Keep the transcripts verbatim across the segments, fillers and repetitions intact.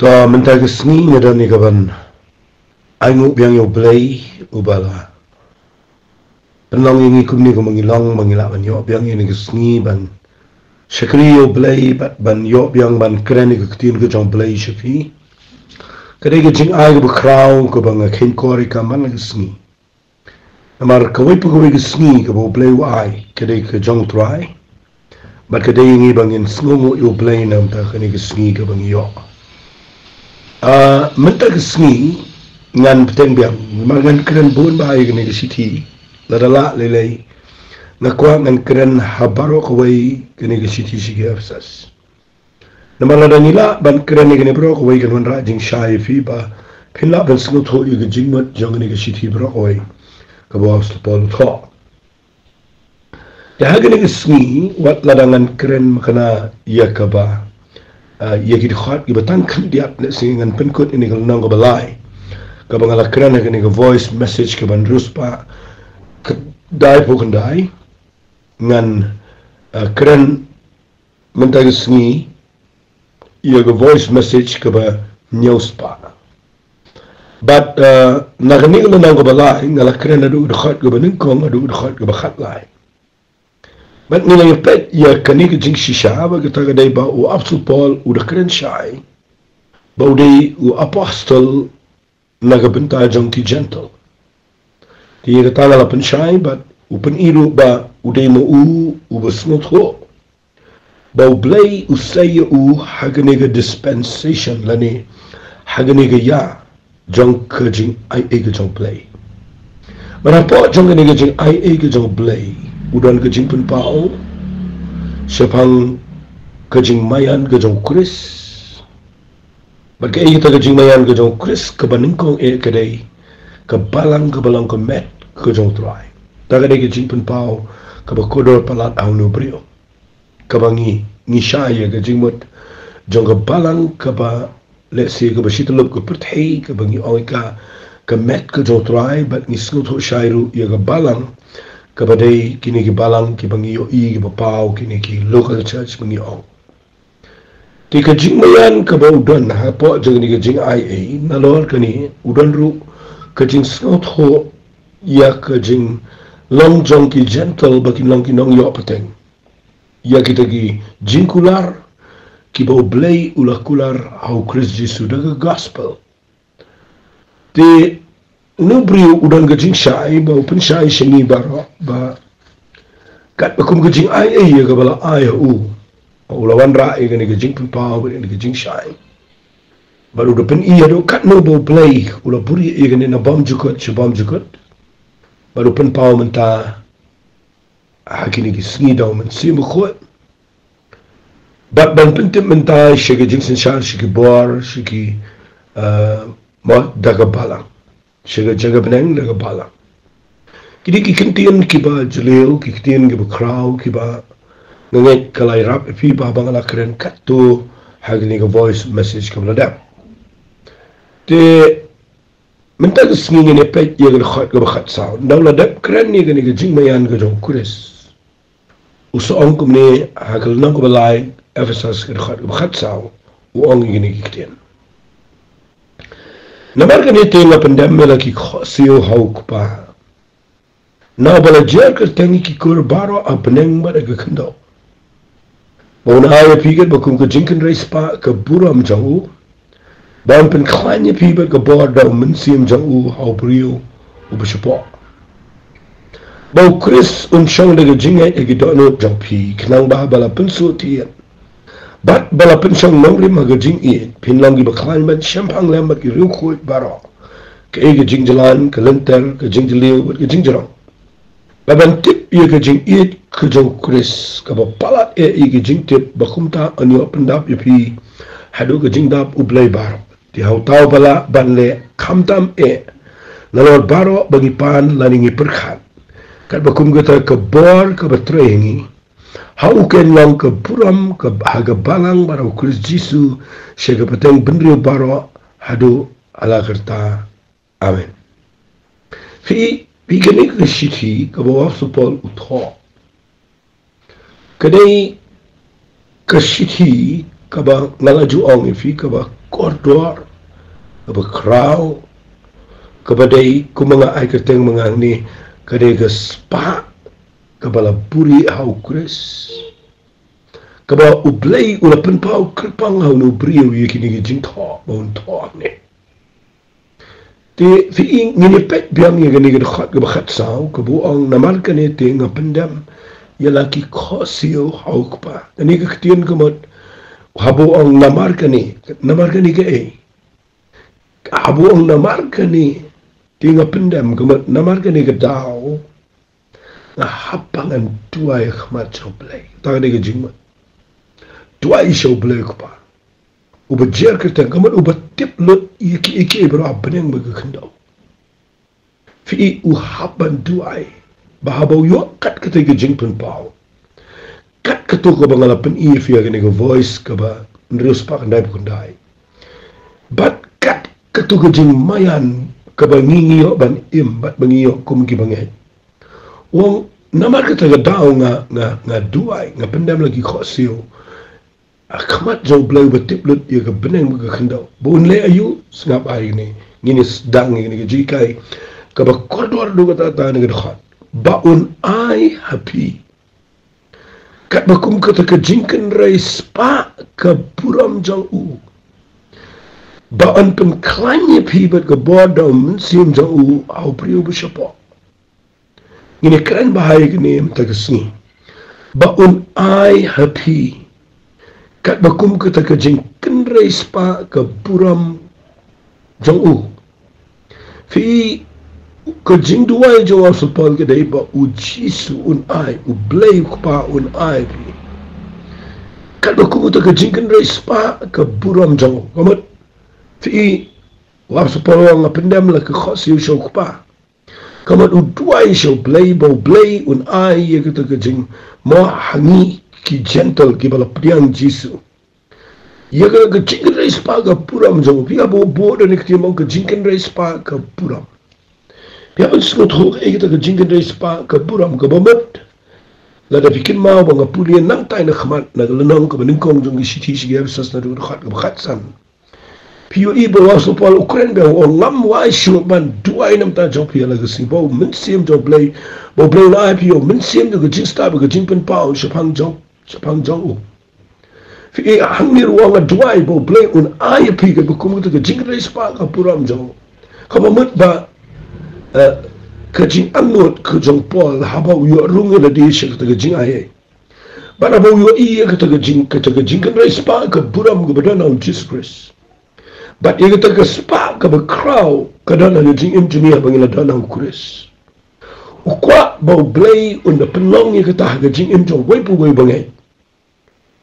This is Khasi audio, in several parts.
Ba mynta ka sngi nga don ïa ka ban ai nguh biang ïa U Blei uba la pynlong ïa ngi kumne kumba ngi long, ba ngi lah ban ïoh biang ïa kane ka sngi ban shakri ïa U Blei bad ban ïoh biang ban kren ïa ka ktien ka jong U Blei sha phi. Ka dei ka jingai kaba khraw kaba nga kheiñ kor ïa ka man la ka sngi. Namar kawei pa kawei ka sngi kaba U Blei u ai ka dei ka jong U Trai. Bad ka dei ïa ngi ba ngin sngewnguh ïa U Blei na bynta kane ka sngi kaba ngi ïoh. Ah, mynta ka sngi ngan bteng biang namar ngan kren bun bha ïa kane ka shithi. Lada lah lei lei nga kwah ngan kren ha baroh kawei kane ka shithi sha ki Ephesus. Namar lada ngi lah ban kren ïa kane baroh kawei kan wanrah jingshai ïa phi ba phin lah ban sngewthuh ïa ka jingmut jong kane ka shithi baroh kawei kaba u Apostol Paul u thoh. Te ha kane ka sngi wat lada ngan kren makna ïa kaba, ah, ïa ki dkhot kiba tang khyndiat, lehse ngan pynkut ïa kane ka lynnong kaba lai kaba nga la kren ha kane ka voice message kaba hynriew spah khyndai phew khyndai. Ngan, ah, kren mynta ka sngi ïa ka voice message kaba hynñiew spah. Bad, ah, na kane ka lynnong kaba lai nga la kren naduh ka dkhot kaba nyngkong haduh ka dkhot kaba khatlai. Bad ngi la ïa peit ïa kane ka jingshisha ba kata ka dei ba u Apostol Paul u da kren shai ba u dei u apostol na ka bynta jong ki Jentil. Te ïa kata nga la pynshai bad u pyni ruh ba u dei ma u uba sngewthuh ba U Blei u sei ïa u ha kane ka dispensation lane ha kane ka ïa jong ka jingaiei ka jong U Blei. Bad hapoh jong kane ka jingaiei ka jong U Blei u don ka jingpynpaw shaphang ka jingmaïan ka jong U Khrist. Bad kaei kata ka jingmaïan ka jong U Khrist? Kaba nyngkong eh ka dei ka balang kaba long ka met ka jong U Trai. Kata ka dei ka jingpynpaw kaba kordor palat ha une u briew. Kaba ngi, ngi shai ïa ka jingmut jong ka balang kaba lehse kaba shi tyllup ka pyrthei kaba ngi ong ïa ka ka met ka jong U Trai bad ngi sngewthuh shai ruh ïa ka balang kaba dei kine ki balang kiba ngi ïohi kiba paw kine ki local church ba ngi ong. Te ka jingmaïan kaba u don hapoh jong kane ka jingaiei nalor kane u don ruh ka jingsngewthuh ïa ka jinglong jong ki Jentil ba kin long ki nongïoh pateng ïa kita ki jingkular kiba U Blei u la kular ha U Khrist Jisu da ka gospel. Te une u briew u don ka jingshai ba u pynshai sha ngi baroh ba katba kum ka jingaiei ïa kaba la ai ha u, u la wanrah ïa kane ka jingpynpaw bad ïa kane ka jingshai. Bad u da pyni haduh katno ba U Blei u la buhrieh ïa kane na bymjukut sha bymjukut. Bad u pynpaw mynta ha kine ki sngi da U Mynsiem Bakhuid. Bad ban pyntip mynta sha ka jingsynshar, sha ki bor, sha ki, eh, mo, da ka balang. Sha ka jaka bneng da ka balang. Ki dei ki ktien kiba jylliew, ki ktien kiba khraw, kiba nga ngeit ka la ïarap ïa phi ba haba nga la kren katto ha kane ka voice message kaba la dep. Te mynta ka sngi ngin ïa peit ïa ka dkhot kaba khatsaw. Ynda u la dep kren ïa kane ka jingmaïan ka jong U Khrist, u sa ong kumne ha ka lynnong kaba lai, Ephesus ka dkhot kaba khatsaw, u ong ïa kine ki ktien. Namar kane te nga pyndem ïa la ki khohsiew ha U Kpa, na uba la jer kyrteng ïa ki kur baroh ha bneng bad ha ka khyndew. Ba un ai ïa phi katba kum ka jingkynrei spah ka burom jong u, ba un pynkhlaiñ ïa phi bad ka bor da U Mynsiem jong u ha u briew uba shapoh. Ba U Khrist un shong da ka jingngeit ha ki dohnud jong phi, khnang ba haba la pynsuhthied bad ba la pynshong nongrim ha ka jingïeit, phin long kiba khlaiñ ban shemphang lem bad ki riewkhuid baroh, kaei ka jingjlan, ka lynter, ka jingjylliew bad ka jingjrong. Bad ban tip ïa ka jingïeit ka jong U Khrist, kaba palat eh ïa ka jingtip, ba kumta yn ïoh pyndap ïa phi haduh ka jingdap U Blei baroh. Te ha uta uba lah ban leh khamtam eh nalor baroh ba ngi pan lane ngi pyrkhat, katba kum kata ka bor kaba trei ha ngi, ha u kin long ka burom ka, ha ka balang bad ha U Khrist Jisu sha ka pateng bynriew baroh haduh hala karta. Amen. Phi, phi, kane ka shithi kaba u Apostol Paul u thoh, ka dei ka shithi kaba nga la ju ong ïa phi kaba kordor, kaba khraw, kaba dei kumba nga ai kyrteng ma nga hangne, ka dei ka spah kaba la buhrieh ha u Khrist. Kaba U Blei u la pynpaw kyrpang ha une u briew ïa kine ki jingthoh ba un thoh hangne. Te phi i, ngin ïa peit biang ïa kane ka dkhot kaba khatsaw, kaba ong, namar kane te nga pyndem ïa la ki khohsiew ha u Kpa. Kane ka ktien ka mut, haba ong namar kane, namar kane kaei? Haba ong namar kane te nga pyndem, ka mut namar kane ka daw nga hap ban duwai ha khmat jong U Blei. Kata ka dei ka jingmut. Duwai sha U Blei u Kpa, uba jer kyrteng, ka mut uba tip lut ïa kiei kiei baroh ha bneng bad ka khyndew. Phi i, u hap ban duwai, ba haba u ïoh kat katei ka jingpynpaw, kat kato kaba nga la pyni ïa phi ha kane ka Voice kaba hynriew spah khyndai phew khyndai, bad kat kato ka jingmaïan kaba ngi, ngi ïoh ban im bad ba ngi ïoh kum ki bangeit. U ong, namar kata ka daw nga, nga, nga duwai, nga pyndem la ki khohsiew ha khmat jong U Blei uba tip lut ïa ka bneng bad ka khyndew. Ba un leh aïu? Sngap bha ïa kane, ngin ïa sdang ïa kane ka jinghikai kaba kordor, dei kata, kata kane ka dkhot, ba un ai ha phi katba kum kata ka jingkynrei spah ka burom jong u, ba yn pynkhlaiñ ïa phi bad ka bor da U Mynsiem jong u ha u briew ba shapoh. Ngin ïa kren bha ïa kane mynta ka sngi. Ba un ai ha phi katba kum kata ka jingkynrei spah ka burom jong u. Phi, ka jingduwai jong u Apostol Paul ka dei ba U Jisu un ai, U Blei u Kpa un ai phi katba kum kata ka jingkynrei spah ka burom jong u. Ka mut, phi, u Apostol Paul u ong, nga pyndem la ki khohsiew sha u Kpa. Ka mut u duwai sha U Blei ba U Blei un ai ïa kata ka jing, mo, ha ngi ki Gentile kiba la pdiang Jisu, ïa kata ka jingkynrei spah ka burom jong u. Phi, haba u buh da kane ka ktien, ka jingkynrei spah ka burom, phi hap ban sngewthuh ïa kata ka jingkynrei spah ka burom, kaba mut, lada phi kynmaw ba nga pule nangtai na khmat, na ka lynnong kaba nyngkong jong ki Shithi sha ki Ephesus, na ka dkhot kaba khatsan, phi ïohi ba u Apostol Paul u kren biang, u ong, ngam wai shuh ban duwai na ka bynta jong phi ïa la ka sngi, ba U Mynsiem jong U Blei, ba U Blei un ai phi ïa U Mynsiem jong ka jingstad bad ka jingpynpaw shaphang jong, shaphang jong u. Phi i, hangne ruh u ong, nga duwai ba U Blei un ai ïa phi katba kum kata ka jingkynrei spah ka burom jong u. Kaba mut ba, eh, ka jingangnud ka jong u Paul haba u ïoh rung ïa lade sha kata ka jingai, bad haba u ïohi ïa kata ka jing, kata ka jingkynrei spah ka burom kaba don ha u Jisu Khrist, bad ïa kata ka spah kaba khraw ka don ha ka jingim jong ngi haba ngi la don ha u Khrist. U kwah ba U Blei un da pynlong ïa kata ha ka jingim jong uwei pa uwei bangeit.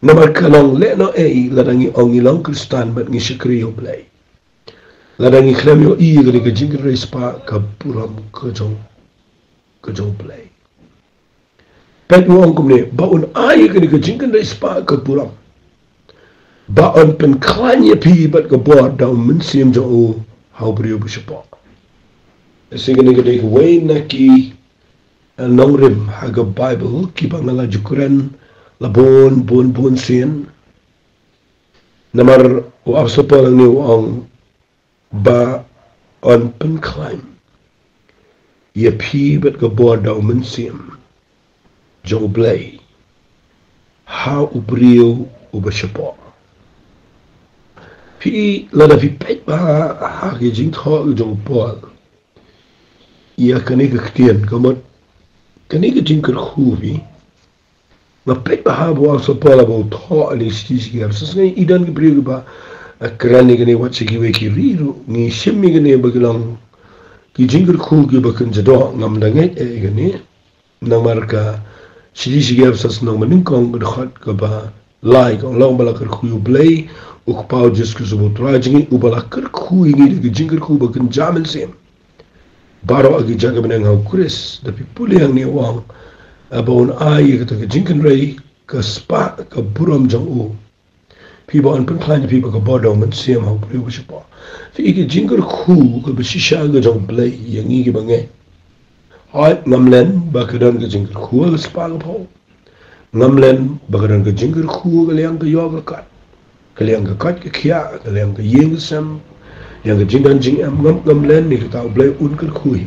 Namar ka long lehnohei lada ngi ong ngi long Khristan bad ngi shakri ïa U Blei, lada ngi khlem ïohi ïa kane ka jingkynrei spah ka burom ka jong, ka jong U Blei. Peit, u ong kumne, ba un ai ïa kane ka jingkynrei spah ka burom, ba yn pynkhlaiñ ïa phi bad ka bor da U Mynsiem jong u ha u briew ba shapoh. Te kane ka dei kawei na ki, eh, nongrim ha ka Baibl kiba nga la ju kren la bun bun bun sien. Namar u Apostol Paul hangne u ong ba yn pynkhlaiñ ïa phi bad ka bor da U Mynsiem jong U Blei ha u briew uba shapoh. Phi, lada phi peit bha ha ki jingthoh jong u Paul ïa kane ka ktien, ka mut kane ka jingkyrkhu, phi, nga peit bha ha ba u Apostol Paul haba u thoh ha kane ka shithi sha ki Ephesus, nga i don ki briew kiba, eh, kren ïa kane, wat sha kiwei ki ri ruh, ngi shim ïa kane ba ki long ki jingkyrkhu kiba kynja doh. Ngam da ngeit ïa kane. Namar ka shithi sha ki Ephesus lynnong ba nyngkong ka dkhot kaba lai ka ong, long ba la kyrkhu ïa U Blei U Kpa, U Jisu Khrist uba U Trai jong ngi, uba la kyrkhu ïa ngi da ka jingkyrkhu ba kynja mynsiem baroh ha ki jaka bneng ha u Khrist. Da phi pule hangne u ong, eh, ba un ai ïa kata ka jingkynrei ka spah ka burom jong u, phi, ba yn pynkhlaiñ ïa phi bad ka bor da U Mynsiem ha u briew ba shapoh. Phi, ïa ka jingkyrkhu kaba shisha ka jong U Blei ïa ngi kiba ngeit. Hooid, ngam len ba ka don ka jingkyrkhu ha ka spah ka phew. Ngam len ba ka don ka jingkyrkhu ha ka liang ka ïoh ka kat. Ka liang ka koit ka khiah, ka liang ka ïing ka sem, liang ka jingdon jingem, ngam ngam len ne kata U Blei un kyrkhu hi.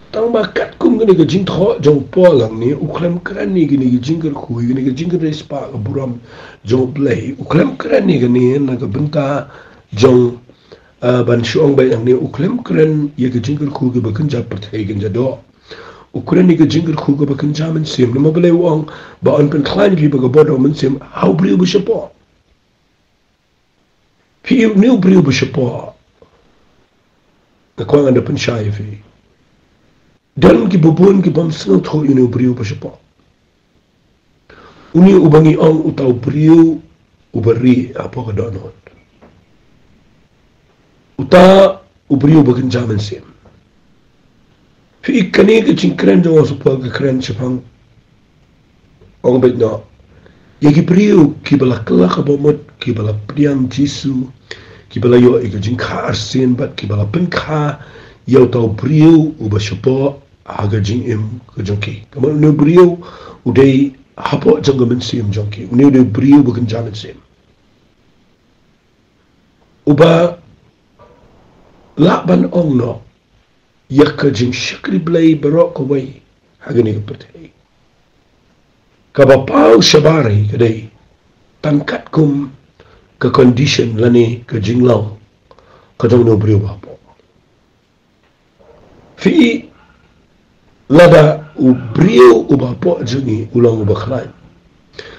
Tang ba katkum kane ka jingthoh jong u Paul hangne, u khlem kren ïa kane ka jingkyrkhu, ïa kane ka jingkyrkhu spah ka burom jong U Blei. U khlem kren ïa kane na ka bynta jong, ah, ban shu ong beit hangne, u khlem kren ïa ka jingkyrkhu kaba kynja pyrthei kynja doh. U kren ïa ka jingkyrkhu kaba kynja mynsiem. Namar balei u ong ba yn pynkhlaiñ ïa phi ba ka bor da u mynsiem ha u briew ba shapoh. Phi ïohi une u briew ba shapoh. Nga kwah ngan da pynshai ïa phi. Don kiba bun ki bym sngewthuh ïa une u briew ba shapoh. Une uba ngi ong uta u briew uba rieh hapoh ka dohnud. Uta u briew ba kynja mynsiem. Phi ïohi kane ka jingkren jong u Apostol Paul ka kren shaphang, ong beit noh, ïa ki briew kiba la kylla kaba mut, kiba la pdiang Jisu, kiba la ïoh ïa ka jingkha arsien bad kiba la pynkha ïa uta u briew uba shapoh ha ka jingim ka jong ki. Kumno une u briew u dei hapoh jong ka mynsiem jong ki. Une u dei u briew ba kynja mynsiem. Uba lah ban ong noh ïa ka jingshakri Blei baroh kawei ha kane ka pyrthei. Kaba paw shabar hi ka dei tang katkum ka condition lane ka jinglong ka jong une u briew ba hapoh. Phi ïohi, lada u briew uba hapoh jong ngi u long uba khlaiñ,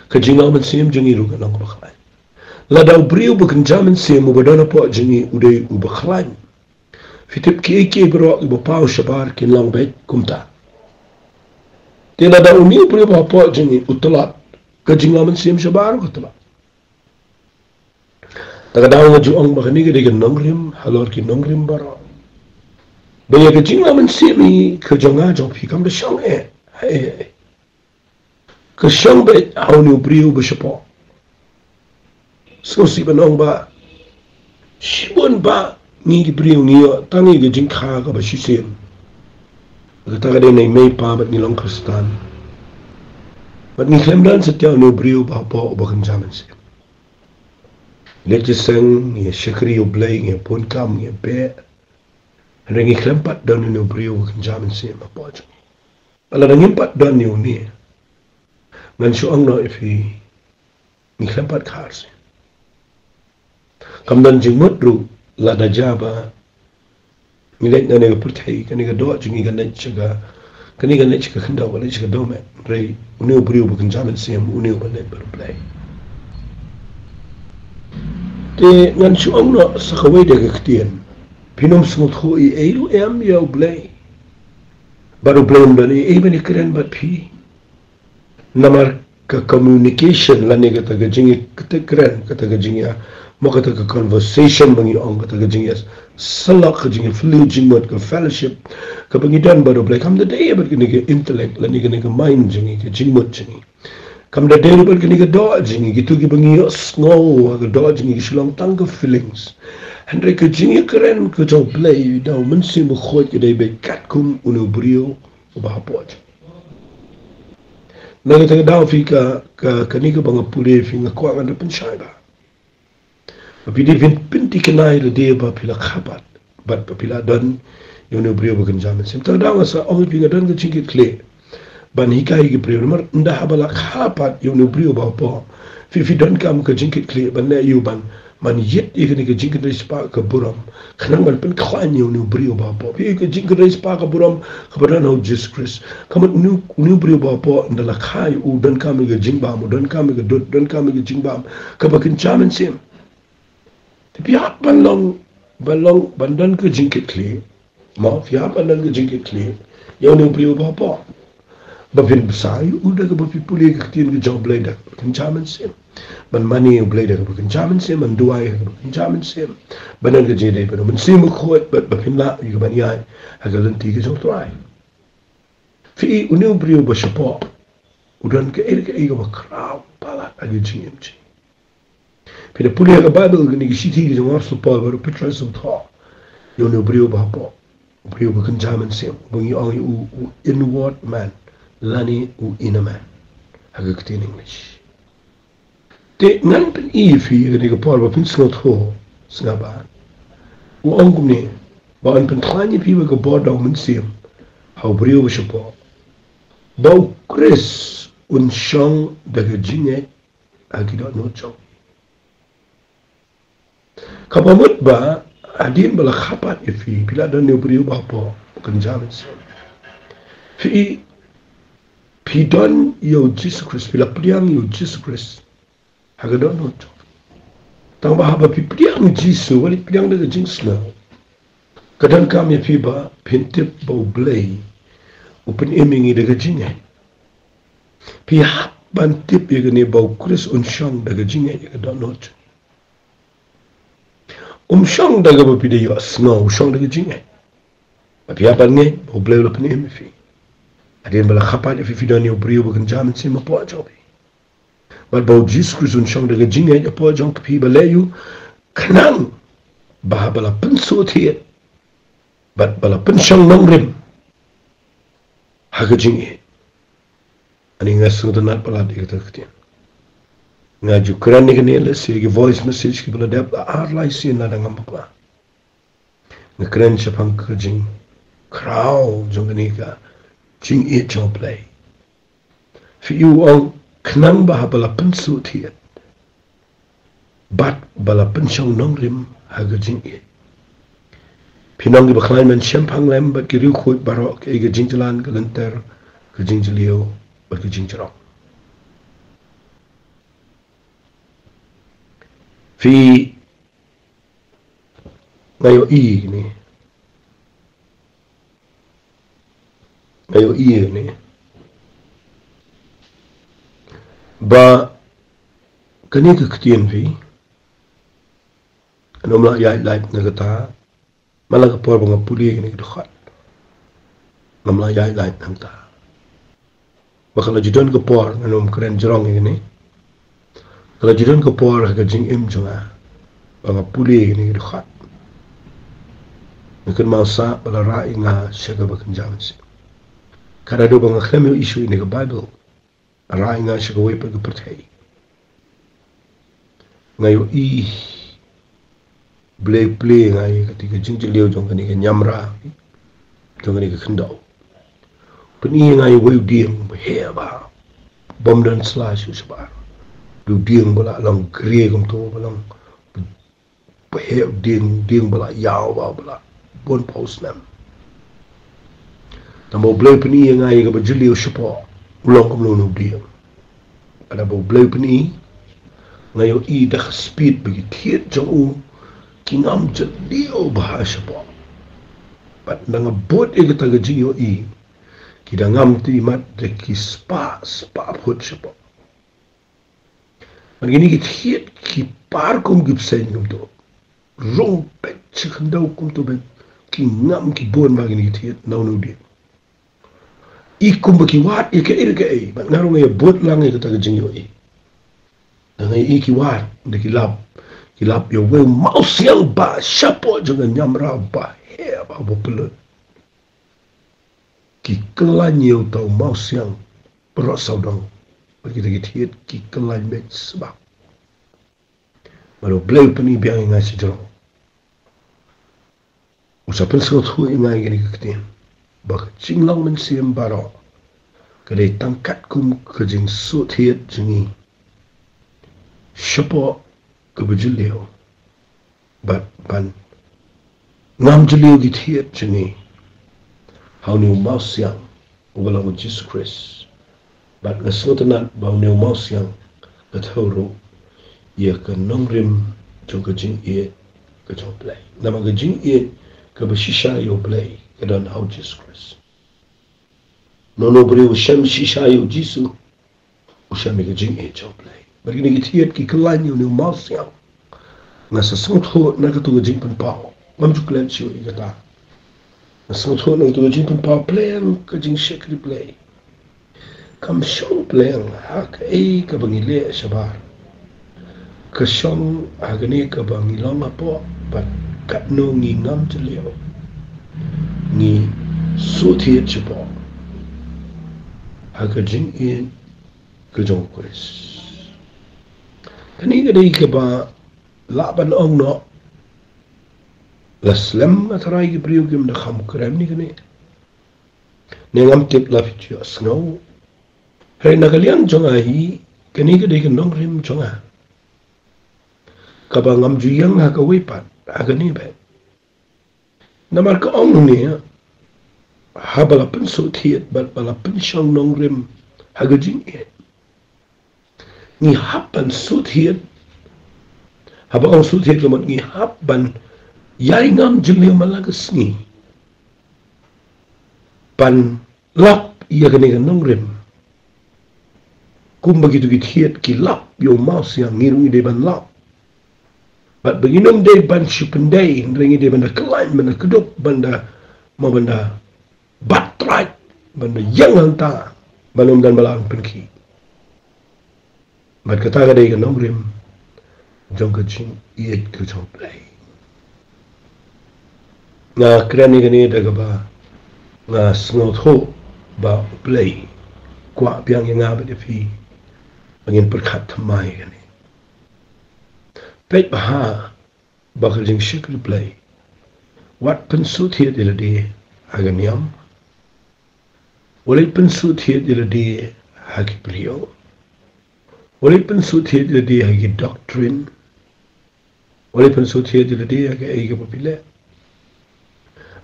ka jinglong mynsiem jong ngi ruh kan long kaba khlaiñ. Lada u briew ba kynja mynsiem uba don hapoh jong ngi u dei uba khlaiñ, phi tip kiei kiei baroh kiba paw shabar kin long beit kumta. Te lada une u briew ba hapoh jong ngi u tlot, ka jinglong mynsiem shabar ka tlot. Ta ka daw nga ju ong ba kane ka dei ka nongrim halor ki nongrim baroh, ba ïa ka jinglong mynsiem ka jong nga jong phi kam da shong eh ha ei ha ei. Ka shong beit ha une u briew ba shapoh. Sngewsih ban ong ba shibun ba ngi ki briew ngi ïoh tang ïa ka jingkha kaba shisien. Kata ka dei na i mei i pa bad ngi long Khristan, bad ngi khlem don satia une u briew ba hapoh uba kynja mynsiem. Leit sha seng, ngi shakri U Blei, ngi bun kam, ngi beh. Hynrei ngi khlem pat don une u briew uba kynja mynsiem hapoh jong ngi. Lada ngim pat don ïa une, ngan shu ong noh ïa phi, ngi khlem pat kha arsien. Kam don jingmut ruh lada jia ba ngi leit na kane ka pyrthei, kane ka doh jong ngi ka leit sha ka, kane ka leit sha ka khyndew, ka leit sha ka dohmed. Hynrei une u briew ba kynja mynsiem une uba leit bad U Blei. Te ngan shu ong noh sa kawei de ka ktien. Phin ym sngewthuh ei ei ruh em ïa U Blei. Bad U Blei um don ei ei ban ïakren bad phi. Namar ka communication lane kata ka jingïa, kata kren, kata ka jingïa, mo kata ka conversation ba ngi ong, kata ka jingïa, sa lok ka jingïa, filiu jingmut, ka fellowship kaba ngi don bad U Blei kam da dei bad kane ka intellect lane kane ka mind jong ngi, ka jingmut jong ngi. Kam da dei bad kane ka doh jong ngi, kito kiba ngi ïohsngew ha ka doh jong ngi, ki shu long tang ka feelings. Hynrei ka jingïakren ka jong U Blei da u Mynsiem Bakhuid ka dei beit katkum une u briew uba hapoh jong ngi. Na kata ka daw phi, ka, ka, kane kaba nga pule phi, nga kwah ngan da pynshai ba, ba phi dei phin pynthikna ïa lade ba phi la kha pat, bad ba phi la don ïa une u briew ba kynja mynsiem. Ta ka daw nga sa ong ïa phi, nga don ka jingkitkhlieh ban hikai ïa ki briew. Namar ynda haba la kha pat ïa une u briew ba hapoh, phi, phi donkam ka jingkitkhlieh ban leh ïa u ban, ban ïit ïa kane ka jingkynrei spah ka burom, khnang ban pynkhlaiñ ïa une u briew ba hapoh. Phi, ka jingkynrei spah ka burom kaba don ha u Jisu Khrist. Ka mut une u, une u briew ba hapoh ynda la kha ïa u, donkam ïa ka jingbam, u donkam ïa ka dud, donkam ïa ka jingbam kaba kynja mynsiem. Te phi hap ban long, ban long, ban don ka jingkitkhlieh. Mo, phi hap ban don ka jingkitkhlieh ïa une u briew ba hapoh, ba phin bsa ïa u da kaba phi pule ka ktien ka jong U Blei da kaba kynja mynsiem, ban mane ïa U Blei da kaba kynja mynsiem, ban duwai da kaba kynja mynsiem, ban don ka jingïadei bad u Mynsiem Bakhuid, bad ba phin lah ïa ka ban ïaid ha ka lynti ka jong U Trai. Phi, une u briew ba shapoh u don kaei kaei kaba khraw palat ha ka jingim jong u. Phi da pule ha ka Baibl, kane ka shithi ka jong u Apostol Paul bad u Petros u thoh ïa une u briew ba hapoh, u briew ba kynja mynsiem, uba ngi ong ïa u, u inward man lane u inner man ha ka ktien English. Te ngan pyni ïa phi ha kane ka por ba phin sngewthuh, sngewbha. U ong kumne, ba yn pynkhlaiñ ïa phi bad ka bor da u Mynsiem ha u briew ba shapoh, ba u Khrist un shong da ka jingngeit ha ki dohnud jong u. Kaba mut ba hadien ba la kha pat ïa phi, phi la don ïa u briew ba hapoh, ba kynja mynsiem. Phi, phi don ïa u Jisu Khrist, phi la pdiang ïa u Jisu Khrist ha ka dohnud jong phi. Tang ba haba phi pdiang ïa u Jisu, wat pdiang da ka jingsngew, ka donkam ïa phi ba phin tip ba U Blei u pynim ïa ngi da ka jingngeit. Phi hap ban tip ïa kane ba u Khrist un shong da ka jingngeit ïa ka dohnud. Um shong da kaba phi da ïohsngew, u shong da ka jingngeit. Ba phi hap ban ngeit ba U Blei u la pynim ïa phi. Hadien ba la kha pat ïa phi, phi don ïa u briew ba kynja mynsiem hapoh jong phi. Bad ba u Jisu Khrist un shong da ka jingngeit hapoh jong phi, ba leh ïa u khnang ba haba la pynsuhthied bad ba la pynshong nongrim ha ka jingngeit. Ani nga sngewtynnat palat ïa kata ka ktien. Nga ju kren ïa kane lehse ki voice message kiba la dep la ar lai sien lada ngam bakla. Nga kren shaphang ka jingkhraw jong kane ka jingïeit jong U Blei. Phi ïohi, u ong khnang ba haba la pynsuhthied bad ba la pynshong nongrim ha ka jingïeit, phin long kiba khlaiñ ban shemphang lem bad ki riewkhuid baroh, kaei ka jingjlan, ka lynter, ka jingjylliew bad ka jingjrong. Phi, nga ïohi kane, nga ïohi kane, ba kane ka ktien phi, ngan ym lah ïaid lait na kata. Man la ka por ba nga pule kane ka dkhot, ngam lah ïaid lait hangta. Ba ka la ju don ka por, ngan ym kren jrong ïa kane, ka la ju don ka por ha ka jingim jong nga ba nga pule kane ka dkhot. Nga kynmaw sah ba la rah ïa nga sha kaba kynja mynsiem. Ka da dei ba nga khlem ïohi shuh ïa kane ka Baibl, rah ïa nga sha kawei pat ka pyrthei. Nga ïohi Blei plie ïa nga ïa kata ka jingjylliew jong kane ka niamra, jong kane ka khyndew. Pyni ïa nga ïa uwei u dieng ba heh bha, bym don sla shuh shabar. U dieng ba la long grey kumto, ba long ba heh, dieng, dieng ba la ïaw bha, ba la bun phew snem. Tang ba U Blei u pyni ïa nga ïa kaba jylliew shapoh, u long kumno u dieng. Haba U Blei u pyni, nga ïohi da ka speed ba ki thied jong u ki ngam jylliew bha shapoh. Bad nga bud ïa kata ka jingïohi, ki da ngam te imat da ki spah, spah phut shapoh. Bad kine ki thied ki par kum ki bseiñ kumto. Rung peit sha khyndew kumto beit. Ki ngam ki bun bha kine ki thied na une u dieng. I kumba ki wad ïa kaei re kaei. Bad nga ruh nga ïa bud lang ïa kata ka jingïohi. Nga ïohi ki wad, da ki lap. Ki lap ïa uwei u mawsiang ba shapoh jong ka niamra ba heh bha ba pyllut. Ki kyllaiñ ïa uta u mawsiang baroh sawdong. Bad kita ki thied ki kyllaiñ beit sbak. Bad U Blei u pyni biang ïa nga shajrong. U sa pynsngewthuh ïa nga ïa kane ka ktien, ba ka jinglong mynsiem baroh ka dei tang katkum ka jingsuhthied jong ngi shapoh kaba jylliew. Bad ban ngam jylliew ki thied jong ngi ha une u mawsiang uba long u Jisu Khrist. Bad nga sngewtynnat ba une u mawsiang ka thew ruh ïa ka nongrim jong ka jingïeit ka jong U Blei. Namar ka jingïeit kaba shisha ïa U Blei ka don ha u Jisu Khrist. Uno uno u briew u shem shisha ïa u Jisu, u shem ïa ka jingïeit jong U Blei. Bad kine ki thied ki kyllaiñ ïa une u mawsiang. Nga sa sngewthuh na kato ka jingpynpaw. Ngam ju klet shuh ïa kata. Nga sngewthuh na kato ka jingpynpaw pleng ka jingshakri Blei. Kam shong pleng ha kaei kaba ngi leh shabar. Ka shong ha kane kaba ngi long hapoh bad katno ngi ngam jylliew, ngi suhthied shapoh ha ka jingïeit ka jong u Khrist. Kane ka dei kaba lah ban ong noh, la slem nga tharai ki briew kim da kham kren ïa kane. Ne ngam tip la phi ju sngew. Hynrei na ka liang jong nga hi, kane ka dei ka nongrim jong nga kaba ngam ju ïeng ha kawei pat, ha kane beit. Namar ka ong ne, haba la pynsngewthied bad ba la pynshong nongrim ha ka jingïeit, ngi hap ban sngewthied. Haba ong sngewthied ka mut ngi hap ban ïai ngam jylliew man la ka sngi ban lap ïa kane ka nongrim. Kumba kito ki thied ki lap ïa u mawsiang, ngi ruh ngi dei ban lap. Bad ba ngin ym dei ban shu pyndei, hynrei ngi dei ban da khlaiñ, ban da kdup, ban da, mo ban da bat trai, ban da ïeng hangta, ban ym don ba la pynkhih. Bad kata ka dei ka nongrim jong ka jingïeit ka jong U Blei. Nga kren ïa kane da kaba nga sngewthuh ba U Blei u kwah biang ïa nga bad ïa phi ba ngin pyrkhat thymmai ïa kane. Peit bha ba ka jingshakri Blei, wat pynsngewthied ïa lade ha ka niam, wat pynsngewthied ïa lade ha ki briew, wat pynsngewthied ïa lade ha ki doctrine, wat pynsngewthied ïa lade ha kaei kaba phi leh.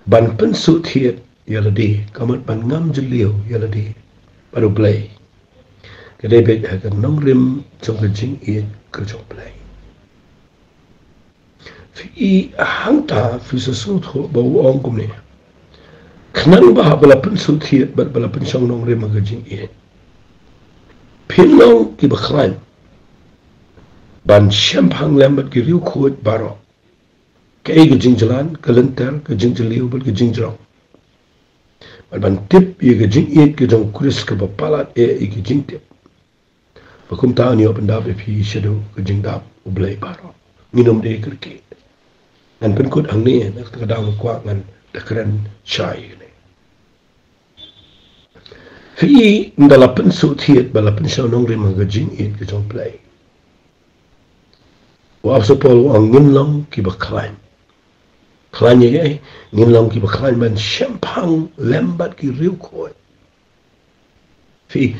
Ban pynsngewthied ïa lade ka mut ban ngam jylliew ïa lade bad U Blei. Ka dei beit ha ka nongrim jong ka jingïeit ka jong U Blei. Phi i hangta phi sa sngewthuh ba u ong kumne. Khnang ba haba la pynsngewthied bad ba la pynshong nongrim ha ka jingïeit, phin long kiba khlaiñ ban shemphang lem bad ki riewkhuid baroh, kaei ka jingjlan, ka lynter, ka jingjylliew bad ka jingjrong. Bad ban tip ïa ka jingïeit ka jong U Khrist kaba palat eh ïa ka jingtip. Ba kumta ngi ïoh pyndap ïa phi shaduh ka jingdap U Blei baroh. Ngin ym dei kyrkieh. Ngan pynkut hangne, na kata ka daw nga kwah ngan da kren shai ïa kane. Phi i, ynda la pynsngewthied bad la pynshong nongrim ha ka jingïeit ka jong U Blei, u Apostol Paul u ong ngin long kiba khlaiñ. Khlaiñ ïa kaei? Ngin long kiba khlaiñ ban shemphang lem bad ki riewkhuid. Phi i,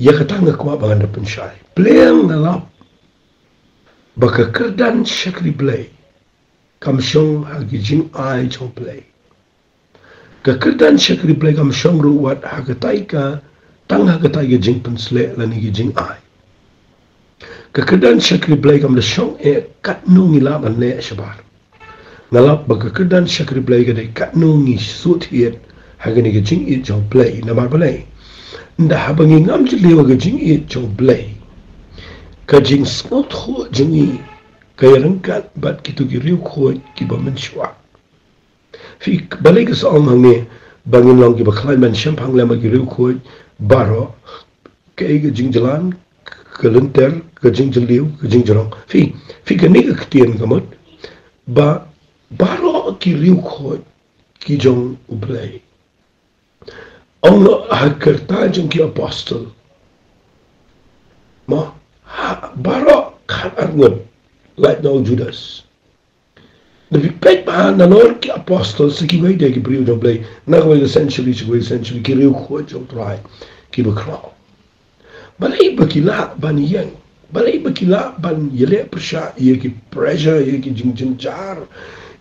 ïa kata nga kwah ba ngan da pynshai. Pleng nga lap ba ka kyrdan shakri Blei kam shong ha ki jingai jong U Blei. Ka kyrdan shakri Blei kam shong ruh wat ha katai ka, tang ha katai ka jingpynsleh lane ki jingai. Ka kyrdan shakri Blei kam da shong eh katno ngi lah ban leh shabar. Nga lap ba ka kyrdan shakri Blei ka dei katno ngi sngewthied ha kane ka jingïeit jong U Blei, namar balei? Ynda haba ngi ngam jylliew ha ka jingïeit jong U Blei, ka jingsngewthuh jong ngi ka ïaryngkat bad kito ki riewkhuid kiba mynshuwa. Phi, balei ka sa ong hangne ba ngin long kiba khlaiñ ban shemphang lem bad ki riewkhuid baroh, kaei ka jingjlan, ka lynter, ka jingjylliew, ka jingjrong. Phi, phi, kane ka ktien ka mut ba baroh ki riewkhuid ki jong U Blei. Ong ha Kyrteng jong ki Apostol, mo, ha baroh khatar ngut, lait na u Judas. Da phi peit bha nalor ki Apostol sa kiwei de ki briew jong U Blei, na kawei ka century sha kawei ka century, ki riewkhuid jong U Trai kiba khraw. Balei ba ki lah ban ïeng? Balei ba ki lah ban ïaleh pyrshah ïa ki pressure, ïa ki jingjynjar,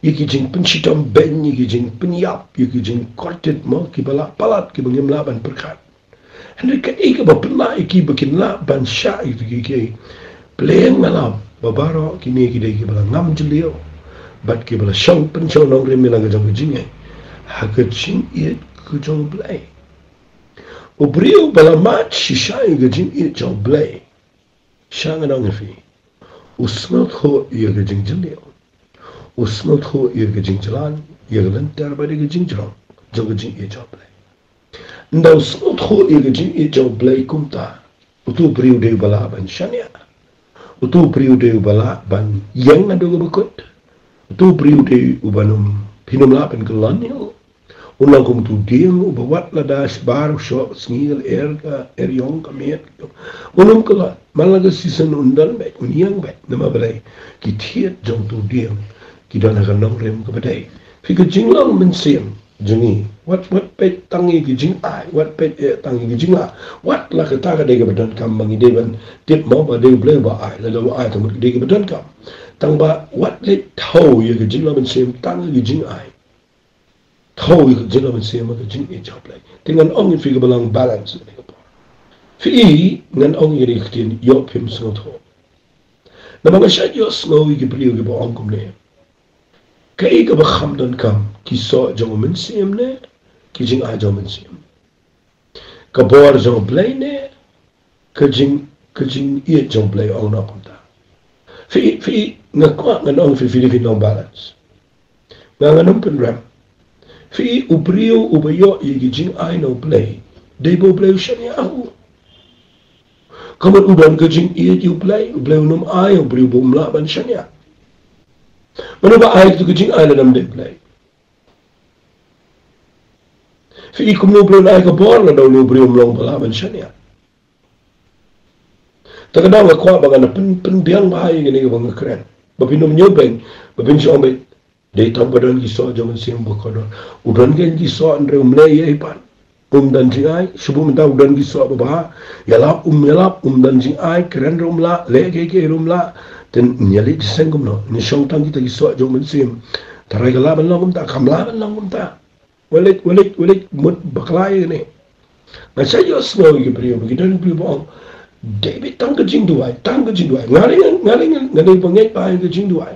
ïa ki jingpynshitom beiñ, ïa ki jingpynïap, ïa ki jingkordit, mo, kiba lah palat, kiba ngim lah ban pyrkhat? Hynrei kaei kaba pynlah ïa ki ba kin lah ban shah ïa ki, ki, ki? Pleng nga lap ba baroh kine ki dei kiba la ngam jylliew bad kiba la shong pynshong nongrim ïa la ka jong ka jingïeit ha ka jingïeit ka jong U Blei. U briew ba la mad shisha ïa ka jingïeit jong U Blei, sha ngan ong ïa phi, u sngewthuh ïa ka jingjylliew, u sngewthuh ïa ka jingjlan, ïa ka lynter bad ïa ka jingjrong jong ka jingïeit jong U Blei. Ynda u sngewthuh ïa ka jingïeit jong U Blei kumta, uto u briew dei uba lah ban shaniah. Uto u briew dei uba lah ban ïeng naduh kaba kut. Uto u briew dei uba ym, phin ym lah ban kylla ïa u. Un long kum utu u dieng uba wat lada shabar u shoh sngi ka lyer ka er ïong ka miet. Un ym kylla, man la ka shisien un don beit, un ïeng beit, namar balei? Ki thied jong utu u dieng ki don ha ka nongrim kaba dei. Phi, ka jinglong mynsiem jong ngi, wat, wat peit tang ïa ki jingai, wat peit, eh, tang ïa ki jingai. Wat la kata ka dei kaba donkam ba ngi dei ban tip mo ba dei U Blei uba ai, lada u ai tang mut ka dei kaba donkam. Tang ba wat leit thew ïa ka jinglong mynsiem tang ïa ki jingai. Thew ïa ka jinglong mynsiem ha ka jingïeit jong U Blei. Te ngan ong ïa phi kaba long balance ïa kane ka por. Phi, ngan ong ïa kane ka ktien, ïoh phim sngewthuh. Namar nga shait ïohsngew ïa ki briew kiba ong kumne. Kaei kaba kham donkam, ki soh jong u mynsiem ne ki jingai jong u mynsiem? Ka bor jong U Blei ne ka jing, ka jingïeit jong U Blei? Ong noh kumta. Phi, phi, nga kwah ngan ong phi, phi, phi long balance. Nga, ngan ym pynrem. Phi, u briew uba ïoh ïa ki jingai na U Blei, dei ba U Blei u shaniah ïa u. Ka mut u don ka jingïeit ïa U Blei, U Blei un ym ai ïa u briew ba um lah ban shaniah. Mano ba ai katu ka jingai lada ym dei U Blei? Phi, kumno U Blei un ai ka bor lada une u briew um long ba lah ban shaniah? Te ka daw nga kwah ba ngan pyn, pynbiang bha ïa kane kaba nga kren, ba phin ym ñiewbeiñ, ba phin shu ong beit, dei tang ba don ki soh jong u mynsiem ba kordor. U don kein ki soh, hynrei um leh ei ei pat. Um don jingai, shu bun mynta u don ki soh babha. Ïalap um ïalap, um don jingai, kren ruh um lah, leh kiei kiei ruh um lah. Te ngi ïaleh jingïaseng kumno? Ngi shong tang kita ki soh jong u mynsiem. Tharai ka lah ban long kumta, kam lah ban long kumta. Wat leit, wat leit, wat leit mut bakla ïa kane. Nga shait ïohsngew ïa ki briew ba ki don ki briew ba ong, dei beit tang ka jingduwai, tang ka jingduwai. Nga dei, nga dei, nga dei ba ngeit bha ïa ka jingduwai.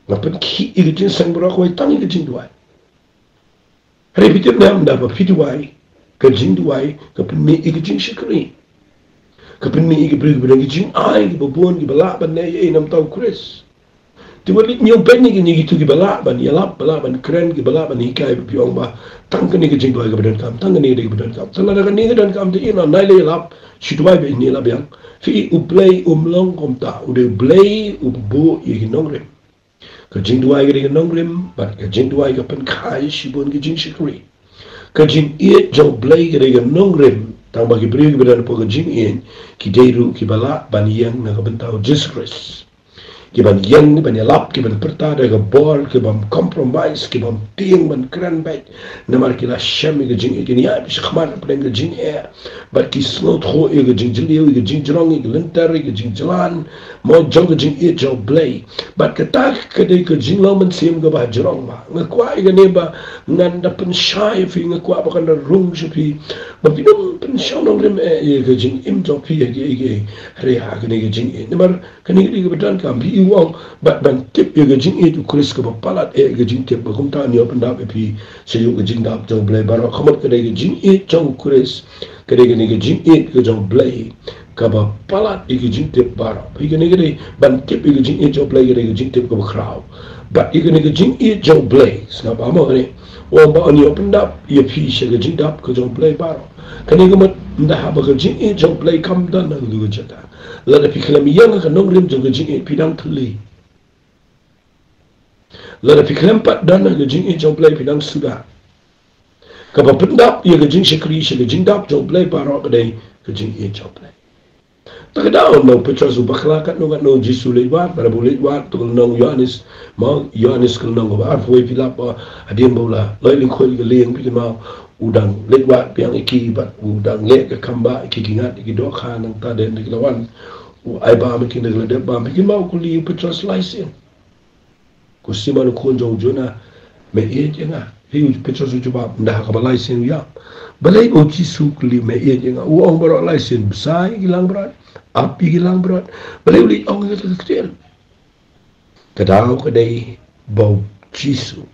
Nga pynkhih ïa ka jingseng baroh kawei tang ïa ka jingduwai. Hynrei phi tip ne em, ynda ba phi duwai, ka jingduwai ka pynmih ïa ka jingshakri. Ka pynmih ïa ki briew kiba don ki jingai kiba bun, kiba lah ban leh ei ei na ka bynta u Khrist. Te wat leit ñiewbeiñ ïa kine kitu kiba lah ban ïalap, ba lah ban kren, kiba lah ban hikai, ba phi ong ba tang kane ka jingduwai kaba donkam, tang kane ka dei kaba donkam. Te lada kane ka donkam te ïa, nai leit ïalap, shu duwai beit, nai ïalap biang. Phi, U Blei um long kumta, u dei U Blei uba buh ïa ki nongrim. Ka jingduwai ka dei ka nongrim, bad ka jingduwai ka pynkhie shibun ki jingshakri. Ka jingïeit jong U Blei ka dei ka nongrim, tang ba ki briew kiba don hapoh ka jingïeit ki dei ruh kiba lah ban ïeng na ka bynta u Jisu Khrist. Ki ban ïeng, ki ban ïalap, ki ban pyrta da ka bor, ki bym compromise, ki bym tieng ban kren beit. Namar ki la shem ïa ka jingïeit, kin ïaid shakhmat hapdeng ka jingeh. Bad ki sngewthuh ïa ka jingjylliew, ïa ka jingjrong, ïa ka lynter, ïa ka jingjlan, mo, jong ka jingïeit jong U Blei. Bad kata ka dei ka jinglong mynsiem kaba jrong bha. Nga kwah ïa kane ba ngan da pynshai ïa phi, nga kwah ba kan da rung sha phi. Ba phin ym pynshong nongrim eh ïa ka jingim jong phi ïa ki, ïa ki, hynrei ha kane ka jingïeit. Namar kane ka dei kaba donkam, phi, u ong, bad ban tip ïa ka jingïeit u Khrist kaba palat eh ïa ka jingtip, ba kumta ngi ïoh pyndap ïa phi sha ïew ka jingdap jong U Blei baroh. Ka mut ka dei ka jingïeit jong u Khrist, ka dei kane ka jingïeit ka jong U Blei kaba palat ïa ka jingtip baroh. Phi, kane ka dei ban tip ïa ka jingïeit jong U Blei, ka dei ka jingtip kaba khraw. Bad ïa kane ka jingïeit jong U Blei, sngap bha mo kane, u ong ba un ïoh pyndap ïa phi sha ka jingdap ka jong U Blei baroh. Kane ka mut, ynda haba ka jingïeit jong U Blei kam don ha katu ka jaka, lada phi khlem ïeng ha ka nongrim jong ka jingïeit, phi dang thylli. Lada phi khlem pat don ha ka jingïeit jong U Blei, phi dang suda. Kaba pyndap ïa ka jingshakri sha ka jingdap jong U Blei baroh ka dei ka jingïeit jong U Blei. Te ka daw, ynda u Petros u bakla katno katno, u Jisu u leit wad, lada ba u leit wad, te ka lynnong u Ïoannis, ma, u Ïoannis ka lynnong kaba arphew wei, phi lap, ba hadien ba u la leit lyngkhuh ïa ka lieng, phi kynmaw, u dang leit wad biang ïa ki, bad u dang leh ka kam bah ïa ki, ki ngat ïa ki dohkha, nangta dei ynda ki la wan, u ai bam ïa ki, ynda ki la dep bam, phi kynmaw u kylli u Petros lai sien. Ko Simon u khun jong u Jona, me ïeit ïa nga? Hynrei u Petros u jubab, ynda ha kaba lai sien u ïap. Balei ba u Jisu u kylli, me ïeit ïa nga? U ong baroh lai sien, bsa ïa ki langbrot, ap ïa ki langbrot. Balei u leit ong ïa kata ka ktien? Ka daw ka dei ba u Jisu,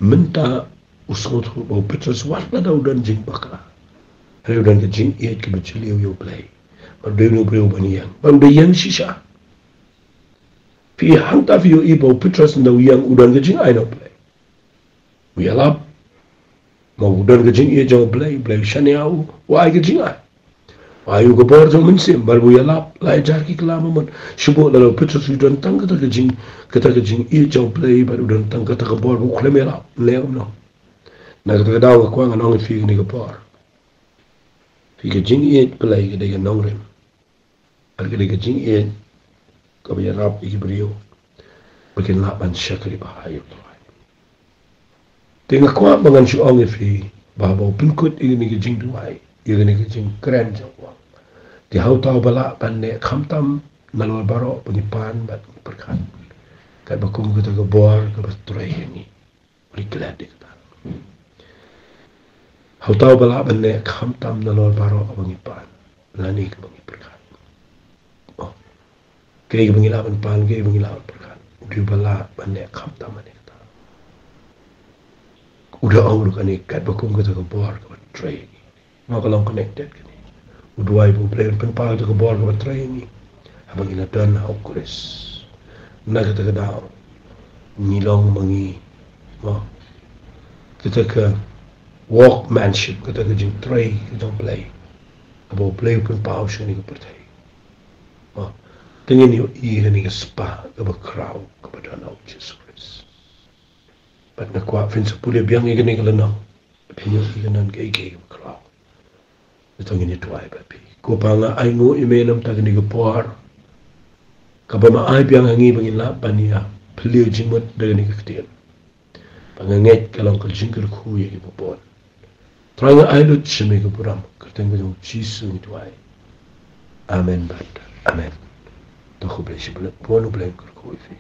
mynta u sngewthuh ba u Petros wat lada u don jingbakla, hynrei u don ka jingïeit kaba jylliew ïa U Blei. Bad u dei u briew ban ïeng, bad u dei ïeng shisha. Phi, hangta phi ïohi ba u Petros ynda u ïeng u don ka jingai na U Blei. U ïalap, ma u don ka jingïeit jong U Blei, U Blei u shaniah ïa u, u ai ka jingai. Ai u ka bor jong u Mynsiem bad u ïalap la ïa jar ki klam, mut shu buh la u Petrus u don tang kata ka jing, kata ka jingïeit jong U Blei bad u don tang kata ka bor ba u khlem ïalap ne kumno. Na kata ka daw nga kwah ngan ong ïa phi kane ka por, phi ka jingïeit Blei ka dei ka nongrim. Ar ka dei ka jingïeit kaba ïarap ïa ki briew ba kin lah ban shakri bha ïa U Trai. Te nga kwah ba ngan shu ong ïa phi ba haba u pynkut ïa kane ka jingduwai, ïa kane ka jingkren jong u, te ha uta uba lah ban neh khamtam nalor baroh ba ngi pan bad ngi pyrkhat, katba kum kata ka bor kaba trei ïa ngi. Ri klet ïa kata. Ha uta uba lah ban neh khamtam nalor baroh kaba ngi pan lane kaba ngi pyrkhat. Oh. Kaei kaba ngi lah ban pan, kaei kaba ngi lah ban pyrkhat, u dei uba lah ban neh khamtam ïa kata. U da ong ruh kane, katba kum kata ka bor kaba trei ïa ngi. Nga ka long connected kane. U duwai ba U Blei un pynpaw kata ka bor kaba trei ïa ngi haba ngi la don ha U Khrist. Na kata ka daw ngi long ma ngi, ma kata ka workmanship, kata ka jingtrei ka jong U Blei, kaba U Blei u pynpaw sha kane ka pyrthei. Ma te ngin ïohi kane ka spah kaba khraw kaba don ha U Jisu Khrist. Bad nga kwah phin sa pule biang ïa kane ka lynnong, phin ïohi kane ka ei ka ei kaba khraw. Ngi to ngin ïa duwai bad phi. Ko Pa, nga ainguh ïa me namar kane ka por kaba me ai biang ha ngi ba ngin lah ban ïa plie jingmut da kane ka ktien. Ba nga ngeit ka long ka jingkyrkhu ïa kiba bun. Trai, nga ai lut sha me ka burom, kyrteng ka jong U Jisu ngi duwai. Amen bad amen. To khublei shibun, U Blei un kyrkhu ïa phi.